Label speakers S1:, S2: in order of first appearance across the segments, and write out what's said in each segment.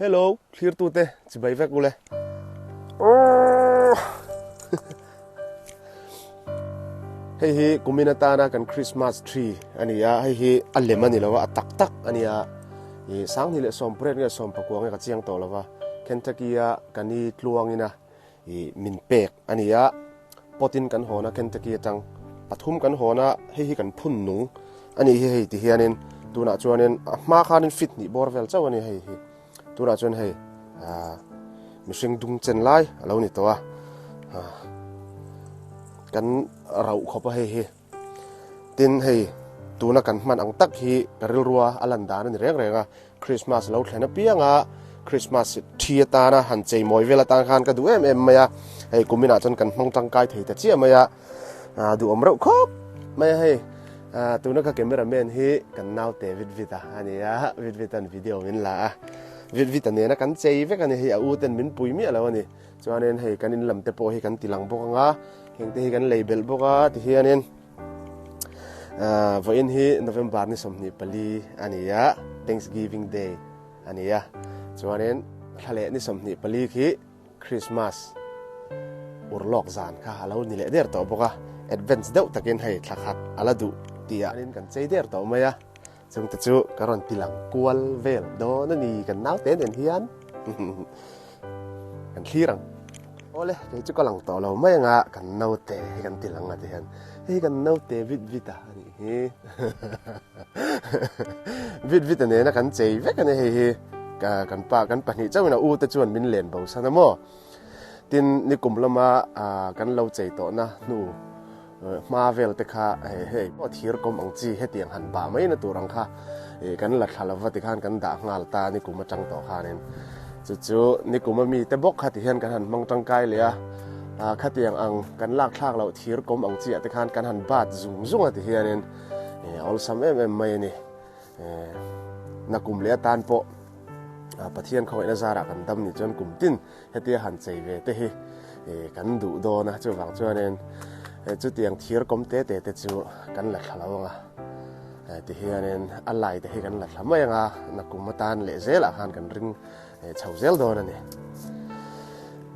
S1: Hello, thlirtute chibai vek ule. Hei hi kumin atana kan Christmas tree a ni a, hei hi a lem a ni lo a, a tak tak a ni a. I sanghnih leh sawmpariat nge sawmpakua nge ka chiang tawh lo va, Kentucky a ka ni tluangin a i min pek a ni a. Pot in kan hawn a, Kentucky atang pathum kan hawn a, hei hi kan phun nung a nih hi hei ti hianin tunah chuanin a hma khanin fit hnih bawr vel chauh a ni hei hi. Tunah chuan hei ah mihring dung chen lai a lo ni tawh a, ah kan rauh khawp a hei hi. Tin hei tuna kan hman ang tak hi ka rilrua a lan dan a ni reng reng a, Christmas lo thlen apiang a Christmas thi atana han chei mawi vel atan khan ka duh em em mai a, hei kuminah chuan kan hmang tangkai thei ta chiah mai a, ah duhawm reuh khawp mai a hei. Ah tuna ka camera man hi kan naute vit vit a a ni a, vit vit an video min la a, vit vit a nena kan chei vek a ni hei a u ten min pui miah lo a ni. Chuanin hei kan in lam te pawh hi kan ti lang bawk ang a, heng te hi kan lei belh bawk a tihianin ah vawiin hi November ni 24 a ni a, Thanksgiving Day a ni a, chuanin thla leh ni 24 khi Christmas urlawk zan kha a lo ni leh der tawh bawk a, advance deuh takin hei thla khat a la duh tih ah in kan chei der tawh mai a, chungte chu ka rawn ti lang kual vel dawn a ni kan naute nen hian kan thlir ang. Awle kei chu ka lang tawh lo mai anga kan naute hi kan ti lang a ti hian hei kan naute vit vit a a nih hi vit vit a nena kan chei vek a ni hei hi. Kan pa kan pahnih chauhin a u te chuan min len bo san a maw? Tin, nikum lama kan lo chei tawhna hnu hma vel te kha hei pawh thir kawm ang chi hetiang han bah mai na tur ang kha kan la thla lova tikhan kan dah nghal ta nikum atang tawh khanin chu chu nikum a mi te bawk kha tihian kan han hmang tangkai leh a, khatiang ang kan lak thlak loh thir kawm ang chi ah te khan kan han bat zung zung a tihianin a awlsam em em mai a ni. Nakum leh atan pawh Pathian khawngaihna zarah kan dam nih chuan kum tin hetia han chei ve te hi kan duh dawn a, chuvang chuanin chutiang thir kawm te te te chu kan la thla lo ang a, tihianin a lai te hi kan la thla mai ang a, nakum atan leh zelah khan kan ring chho zel dawn a ni.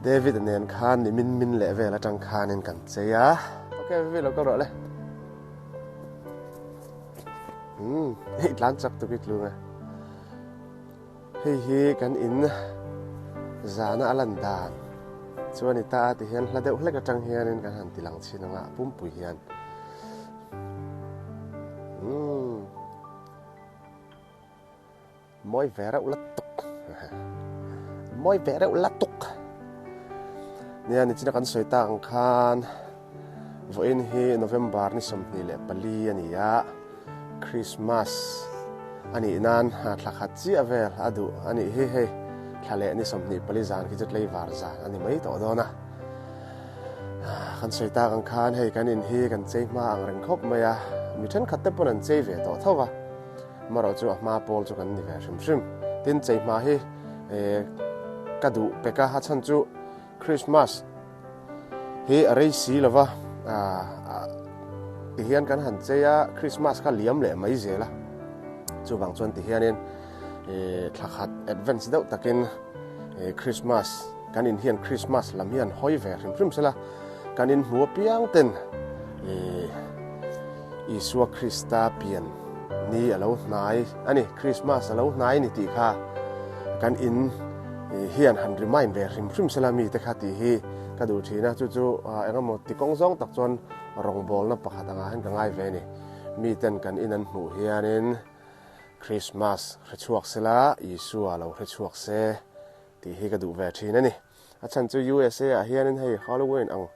S1: David-a nen khan ni min min leh vel atang khanin kan chei a. Ok, Vivi lo kal rawh le. Umm hei tlan chak tuk i tlung e. Hei hi kan in zana a lan dan chu a ni ta a ti hian hla deuh hlek atang hianin kan han ti lang chhin anga pumpui hian. Umm. Mawi ve reuh la tuk. Mawi ve reuh la tuk. Nia nichina kan sawi tak ang khan vawiin hi November ni 24 a ni a, Christmas a nih nan thla khat chiah vel a duh a nih hi hei thla leh ni 24 zan khi chu tleivar zan a ni mai tawh dawn a. Kan sawi tak ang khan hei kan in hi kan chei hma ang reng khawp mai a, mi thenkhat te pawn an chei ve tawh tho va. Amaherawh chu a hma pawl chu kan ni ve hrim hrim. Tin, chei hma hi ka duh pek a, a chhan chu Christmas hi a rei si lo va, tihian kan han chei a, Christmas kha liam leh mai zel a. Chuvang chuan tihianin thla khat advance deuh takin Christmas kan in hian Christmas lam hi an hawi ve hrim hrim sela, kan inhmu apiang ten Isua Krista pian ni a lo hnai a ni, Krismas a lo hnai a ni tih kha kan in hian han remind ve hrim hrim sela mite kha tih hi ka duh thin a, chu chu eng emaw ti kawng zawng tak chuan rawngbawlna pakhat angah hian ka ngai ve a ni. Miten kan in an hmuh hianin Krismas hre chhuak sela, Isua lo hre chhuak se tih hi ka duh ve thin a ni. A chhan chu USA ah hianin hei Halloween ang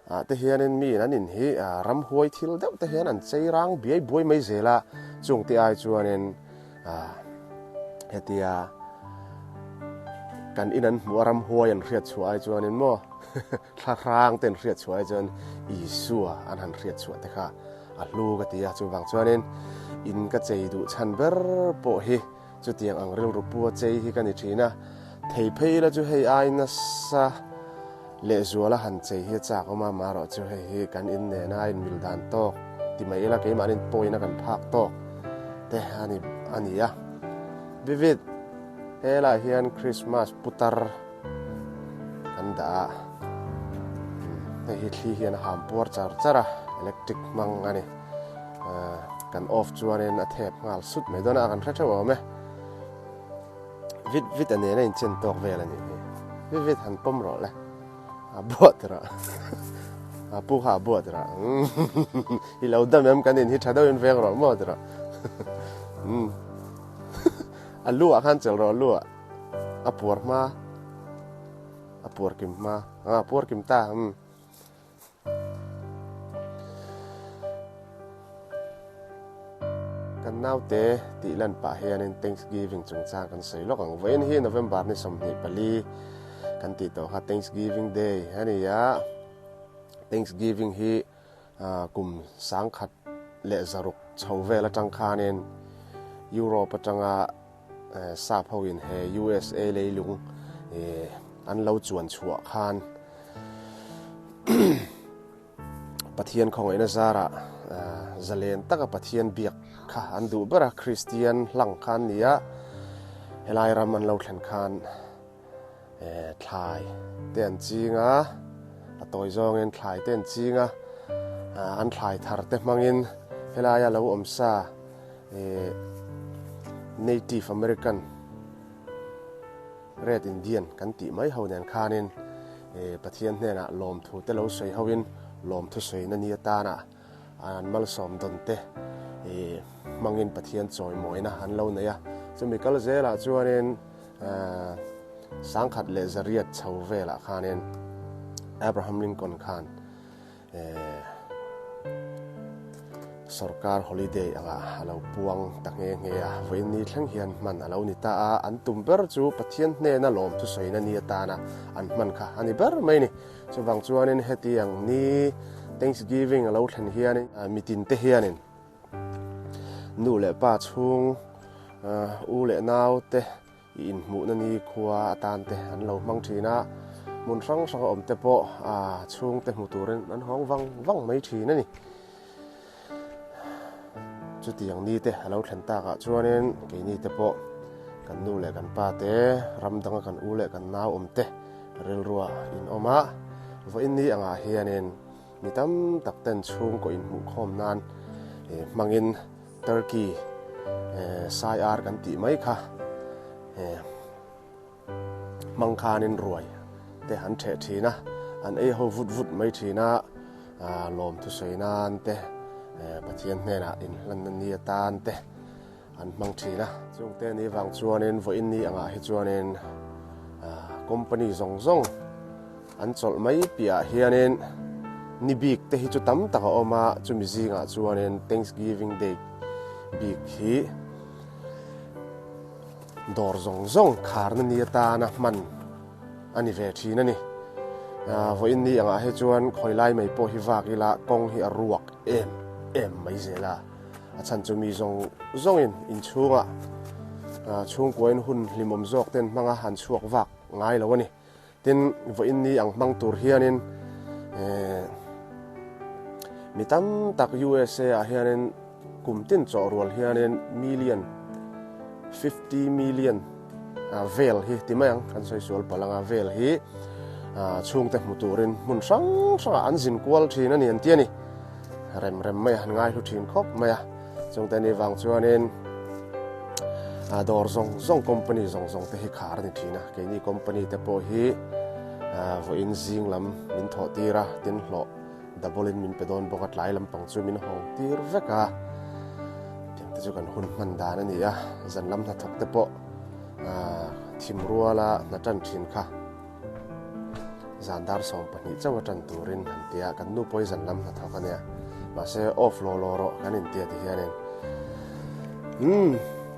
S1: ah te hianin mi in an in hi ramhuai thil deuh te hian an chei rang biai buai mai zel a, chung te ai chuanin hetia kan in an hmuh a ramhuai an hriat chhuah ai chuanin maw thla hrang te an hriat chhuah ai chuan Isua an han hriat chhuah te kha a hlu ka ti a, chuvang chuanin in ka chei duh chhan ber pawh hi Chutiang ang rilru pu a chei hi ka ni thin a, thei phei ila chu hei ai nasa lehzuala han chei hi a chak awm a, amaherawh chu hei hi kan in nena a inmil dan tawk ti mai ila keimahni pawhin a kan phak tawk te a ni a ni a. Vivid. Helaiah hian Christmas putar kan dah a, hei hi thli hian a ham puar char char a, electric hmang a ni. Kan off chuanin a thep nghal sut mai dawn a, kan hre theuh awm e. Vit vit a nen a inchen tawk vel a nih hi. Vit vit han pawm rawh le. A buat rah. A pu kha a buat rah. I lo dam em kan in hi tha deuhin veng rawh maw tirah. A lu ah khan chelh rawh a lu ah. A puar hma. A puar kim hma. A puar kim ta. Kan naute tih lan pah hianin Thanksgiving chungchang kan sawi lawk ang. Vawiin hi November ni 24 kan tih tawh kha Thanksgiving Day a ni a. Thanksgiving hi kum sangkhat leh zaruk chho vel atang khanin Europe atanga sap hoin he USA leilung an lo chuan chhuah khan Pathian khawngaihna zarah zalen taka Pathian biak kha an duh ber a, Kristian hlang kha an ni a, helai ram an lo thlen khan thlai te an ching a, a tawi zawngin thlai te an ching a, an thlai thar te hmangin helaia lo awm sa Native American Red Indian kan tih mai ho nen khanin Pathian hnenah lawmthu te lo sawi hoin lawmthu sawina ni atana an malsawm dawn te hmangin Pathian chawimawina an lo nei a. Chumi kal zelah chuanin sangkhat leh zariat chho velah khanin Abraham Lincoln khan Sorkar holiday anga a lo puang ta nghe nghe a, vawiin ni thleng hian hman a lo ni ta a, an tum ber chu Pathian hnena lawm thusawina ni atana an hman kha a ni ber mai ni. Chuvang chuanin heti ang ni Thanksgiving a lo thlen hianin mitin te hianin nu leh pa chhung u leh nau te I inhmuhna ni khua atan te an lo hmang thin a, hmun hrang hrang a awm te pawh chhungte hmu turin an hawng vang vang mai thin a ni. Chutiang ni te a lo thlen takah chuanin keini te pawh kan nu leh kan pa te, ram danga kan u leh kan nau awm te rilrua in awm a, vawiin ni angah hianin mi tam tak ten chhungkaw inhmuhkhawm nan hmangin Turkey sai ar kan tih mai kha hmang khanin ruai te an theh thin a, an ei ho vut vut mai thin a, lawmthu sawi nan te, Pathian hnenah inhlanna ni atan te an hmang thin a. Chungte ni vang chuanin vawiin ni angah hi chuanin company zawng zawng An chawlh mai piahah hianin ni bik te hi chu tam tak a awm a, chumi zingah chuanin Thanksgiving Day bik hi dawr zawng zawng kharna ni atana hman a ni ve thin a ni. Vawiin ni angah hi chuan khawi lai mai pawh hi vak ila kawng hi a ruak em em mai zel a, a chhan chu mi zawng zawngin inchhungah chhungkuain hun hlimawm zawk ten hmanga han chhuak vak ngai lo a ni. Tin, vawiin ni ang hmang tur hianin mi tam tak USA ah hianin kum tin chawh rual hianin million, 50 million vel hi ti mai ang, kan sawi sual palh anga vel hi chhungte hmu turin hmun hrang hrangah an zin kual thin a ni an ti a ni. Rem rem mai a han ngaihlu thin khawp mai a. Chungte ni vang chuanin dawr zawng zawng company zawng zawng te hi khar a ni thin a, keini company te pawh hi vawiin zing lam min thawh tir a, tin hlawh double in min pe dawn bawk a, tlai lampang chu min hawng tir vek a, tiang te chu kan hun hman dan a ni a, zan lam hnathawk te pawh thim ruala hna tan thin kha. Zan dar 12 chauh a tan turin han ti a, kan nu pawh hi zan lam hnathawk a nia. Mahse off law law rawh kan inti a ti hianin umm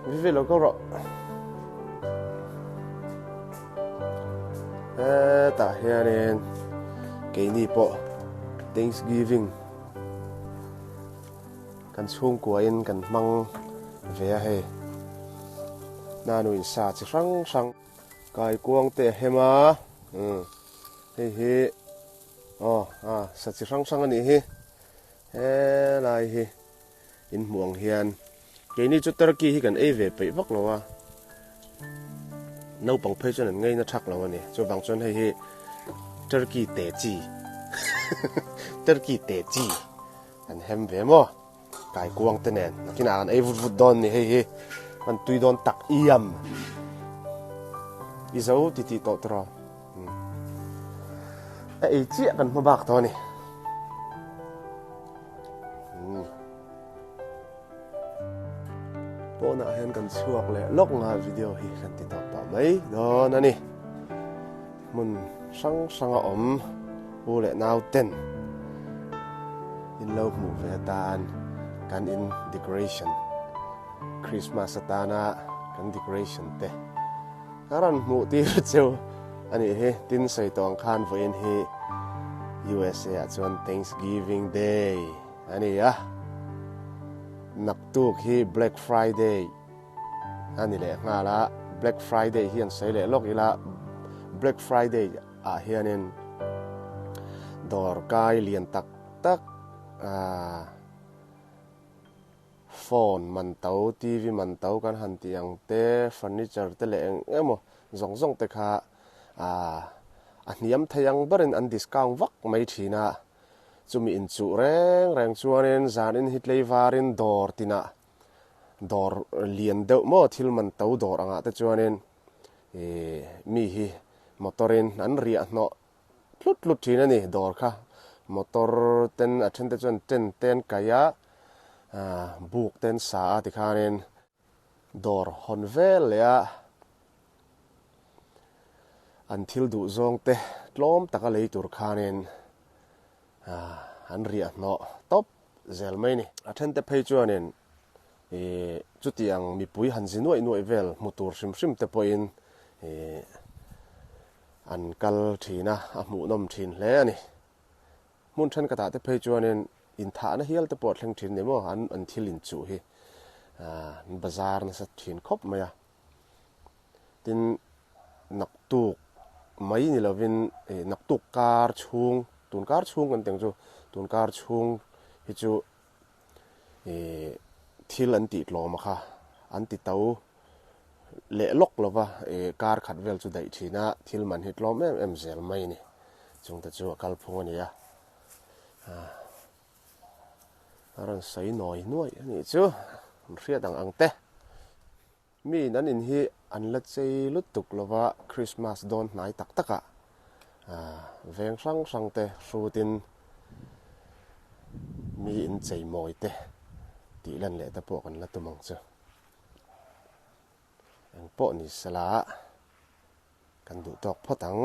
S1: vi vi lo ko rawh. Hetah hianin keini pawh Thanksgiving kan chhungkuain kan hmang ve a hei. Nanuin sa chi hrang hrang. Kaikuang te a hem a, umm hei hi aw a sa chi hrang hrang a nih hi, helai hi in hmuh ang hian keini chu turkey hi kan ei ve peih vak lo a, Naupang phei chuan an ngaina thak lo a ni. Chuvang chuan hei hi Turkey te chi Turkey te chi an hem ve maw? Kaikuang te nen nakinah kan ei vut vut dawn ni hei hi kan tui dawn tak iam i zo ti tih tawh tiraw a ei chiah kan hma bak tawh a ni. Pawnah hian kan chhuak leh lawk nga video hi kan ti tawp tawh mai dawn a ni. Hmun hrang hrang a awm u leh nau ten in lo hmuh ve atan kan in decoration Christmas atana kan decoration te a rawn hmuh tir cheu a nih hi. Tin sawi tawh ang khan vawiin hi USA ah chuan Thanksgiving Day a ni a, naktuk hi Black Friday a ni leh nghal a, Black Friday hi an sawi leh lawk ila, Black Friday ah hianin dawr kai lian tak tak ah phone man to, TV man to kan han tih ang te, furniture te leh eng emaw zawng zawng te kha ah a hniam thei ang berin an discount vak mai thin a. Chumi inchuh reng reng chuanin zanin hi tleivarin dawr tinah dawr lian deuh maw thil man to dawr angah te chuanin ih mi hi motor-in an riah hnawh tlut tlut thin a ni. Dawr kha motor ten a then te chuan tent te an kaih a, ah buk te an sa a tikhanin dawr hawn vel leh a an thil duh zawng te tlawm taka lei tur khanin an riah hnawh tawp zel mai a ni. A then te phei chuanin ih chutiang mipui han zi nuaih nuaih vel hmu tur hrim hrim te pawhin ih an kal thin a, a hmuhnawm thin hle a ni. Hmun thenkhatah te phei chuanin inthahna hial te pawh a thleng thin ni maw, an an thil inchuh hi an bazar nasa thin khawp mai a. Tin, naktuk mai ni lovin ih naktuk kar chhung, tun kar chhung kan tih ang chu, tun kar chhung hi chu ih thil an tih tlawm a kha an ti to leh lawk lo va, ih kar khat vel chu daih thin a, thil man hi tlawm em em zel mai a ni. Chungte chu a kalphung a ni a, a rawn sawi nawi nuaih a nih chu, an hriat ang ang te. Mi in an in hi an la chei lutuk lo va, Christmas dawn hnai tak takah veng hrang hrang te hrutin mi in chei mawi te tih lan leh te pawh kan la tum ang chu. Engpawh ni sela kan duh tawk phawt ang.